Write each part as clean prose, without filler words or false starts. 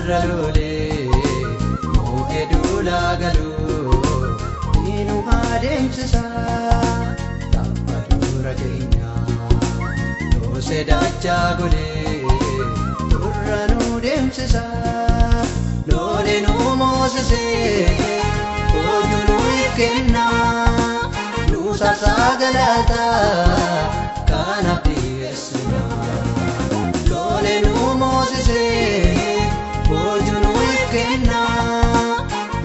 warra lolee mo'ee duulaa galuu nu adeemsisa tabba dura keenya doosee dachaa godhee turra nu deemsisa lolee nu moosisee boojuu nu kenna nu saarsaa galataa kanaaf dhiyeessina lolee nu moosisee boojuu nu kenna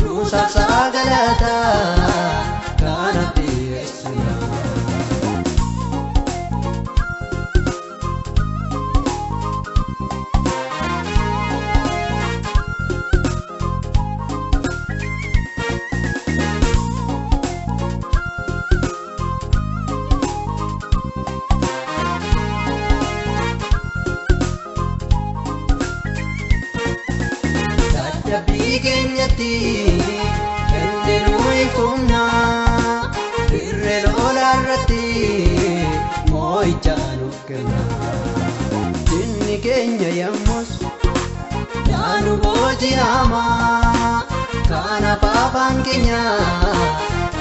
nu saarsaa galataa kanaaf dhiyeessina. Dadhabbii keenyatti inni nuyi humna dirree lolaa irratti moo'icha nuuf kenna. Dinni keenya yommus yaanu booji'ama kanaaf afaan keenya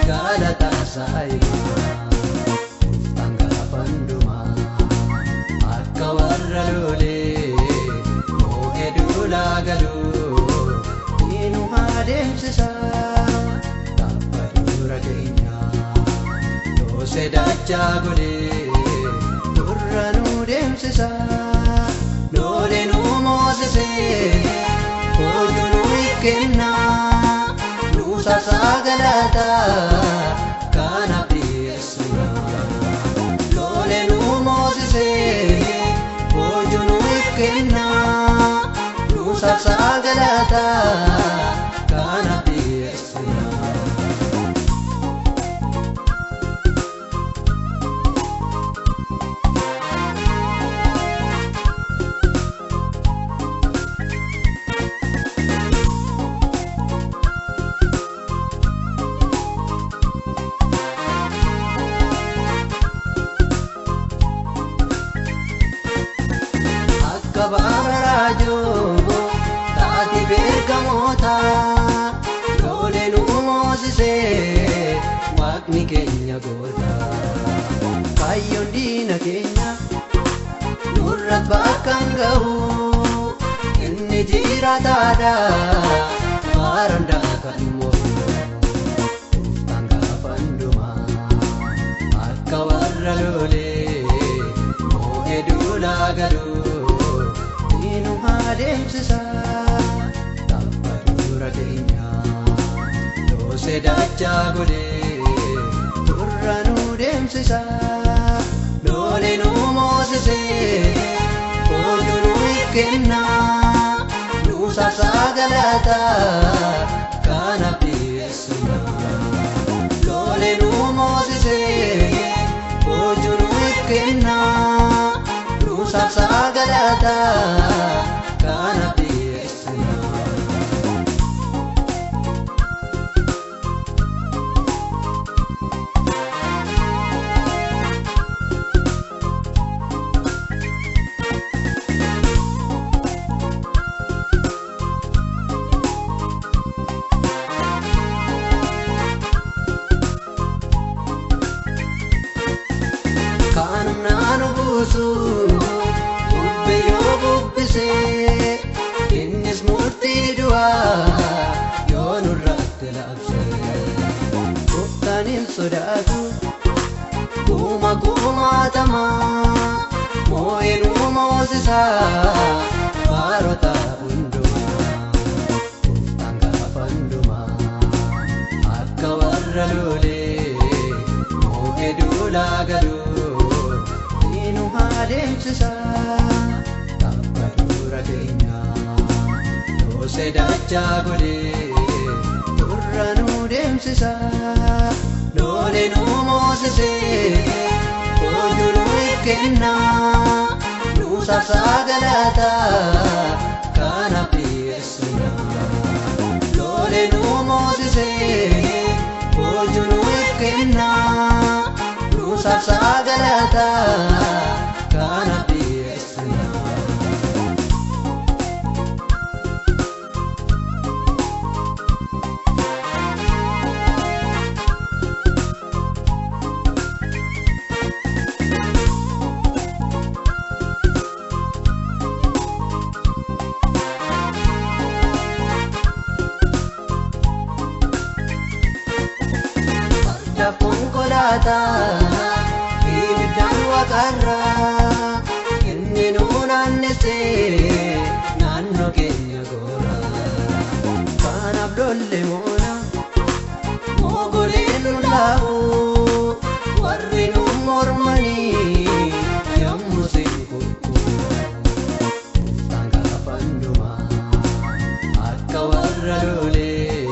galata isaa hima. Gooftaan gaafa hundumaa akka warra lolee mo'ee duulaa galuu nu adeemsisa tabba dura keenya doosee dachaa godhee turra nu deemsisa lolee nu moosisee boojuu nu kenna nu saarsaa galataa kanaaf dhiyeessina lolee nu moosisee boojuu nu kenna nu saarsaa galataa kanaaf dhiyeessina. Akka baara raajoo taate beekamoota lolee nu moosisee waaqni keenya goota. Kaayyoon diina keenya nurrat bakka hin ga'u inni jiraataadha barandaa kan mo'u. Gooftaan gaafa hundumaa akka warra lolee mo'ee duulaa galuu nu adeemsisa tabba dura keenya doosee dachaa godhee turra nu deemsisa lolee nu moosisee boojuu nu kenna nu saarsaa galataa kanaaf dhiyeessina lolee nu moosisee boojuu nu kenna nu saarsaa galataa kanaaf dhiyeessina. Kan humnaan buusu bubbee yoo bubbisee innis murtii du'aa yoo nurratti labse. Gooftaan hin sodaatu kuma kumaatamaa moo'ee nu moosisaa baarota hundumaa. Gooftaan gaafa hundumaa akka warra lolee mo'ee duulaa galuu nu adeemsisa tabba dura keenya doosee dachaa godhee turra nu deemsisa lolee nu moosisee boojuu nu kenna nu saarsaa galataa kanaaf dhiyeessina lolee nu moosisee boojuu nu kenna nu saarsaa galataa kanaaf dhiyeessina. karaarraa inni nu naannessee naannoo keenya goora. Kanaaf lolle moona mogoleen nu laafu warri nu mormanii yommuu sin kukku. Gooftaan gaafa hundumaa akka warra lolee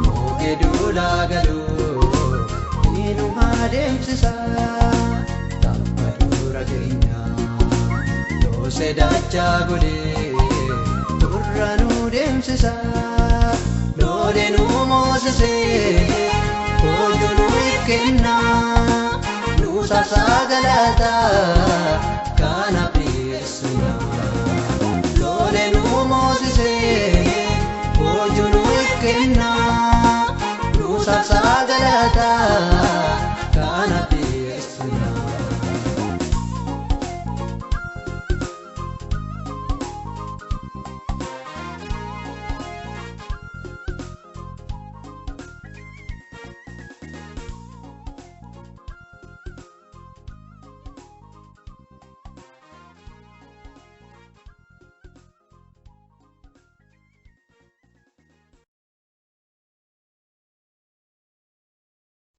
moogee duulaa galuu inuma adeemsisa tabba dura keenya loosee dachaa godhee turra nu deemsisa lolee nu moosisee boojuu nu kenna nu saasaa galataa kanaaf dhiyeessina. Lolee nu moosisee boojuu nu kenna nu saasaa galataa.